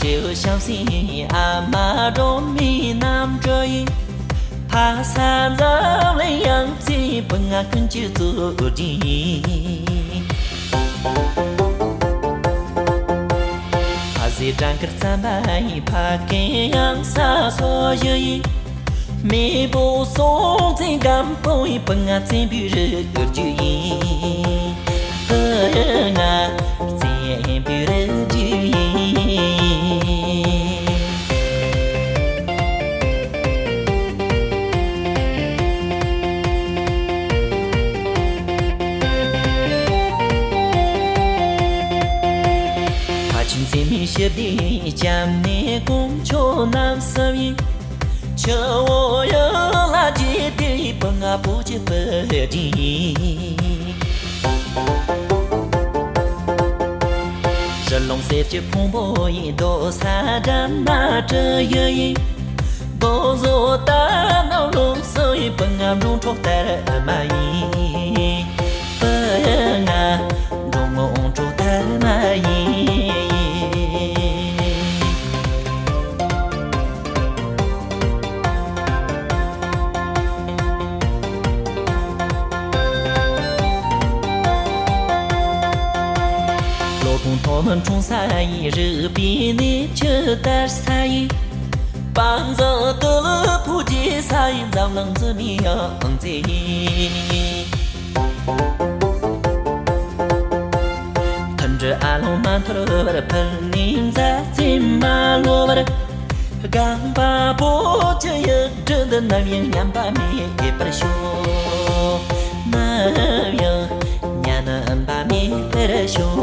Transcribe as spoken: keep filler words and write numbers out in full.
ཏེའུ་ཤང་སི་ཨ་མ་སྒྲོལ་མའི་རྣམ་སྤྲུལ་ཡིན། ཕ་ས་འཛམ་གླིང་ཡང་རྩེ་བུ་ང་ཀུན་གྱི་གཙོ་རྒྱུ་ཡིན། ཕ་ཟེ་སྦྲང་དཀར་རྩམ་པ་ཡིན། ཕ་རྒན་ཡང་ས་སོ་ཡུ་ཡིན། མེས་པོ་སྲོང་བཙན་སྒམ་པོ་ཡིན། བུ་ང་བཙན་པོའི་རུ་རྒྱུད་ཡིན། བུ་ང་བཙན་པོའི་རུ་རྒྱུད་ཡིན། ཕ་ཆིང་བཙན་མའི་ཞི་བདེའི་སྐྱབས་གནས་དཀོན་མཆོག་རྣམ་གསུམ་ཡིན། ཆུ་བོ་གཡུ་ལ་རྗེ་དེ་བུ་ང་བོད་ཀྱི་བུ་ཡིན། རི་ལུང་གསེར་གྱི་ཕུང་པོ་ཡིན། རྡོ་ས་དགྲ་ན་དྲི་ཡུ་ཡིན། རྡོ་བཟོ་རྟ་ནོར་ལུག་སོགས་ཡིན། བུ་ང་འབྲོང་གྲོགས་དར་མ་ཡིན། བུ་ང་འབྲོང་གྲོགས་དར་མ་ཡིན། ལོ་གུང་ཐོག་མི་འཁྲུངས་ས་ཡིན། རིག་པའི་གནས་ཆུ་དར་ས་ཡིན། དཔལ་འཛམ་དུ་ལུ་ཕུ་རྒྱས་ས་ཡིན། འཛམ་གླིང་འཛིན་མའི་ཡང་རྩེ་ཡིན། མཐུན་སྒྲིལ་ཨ་ལོང་མ་འཐོར་བར། ཕུལ་ནས་མཛའ་བརྩེ་མ་ལོ་བར། སྒང་པ་བོད་ཀྱི་ཡུལ་གྲུ་འདི་ནམ་ཡང་ཉམས་པ་མེད་པར་ཤོག། ནམ་ཡང་ཉམས་པ་མེད་པར་ཤོག།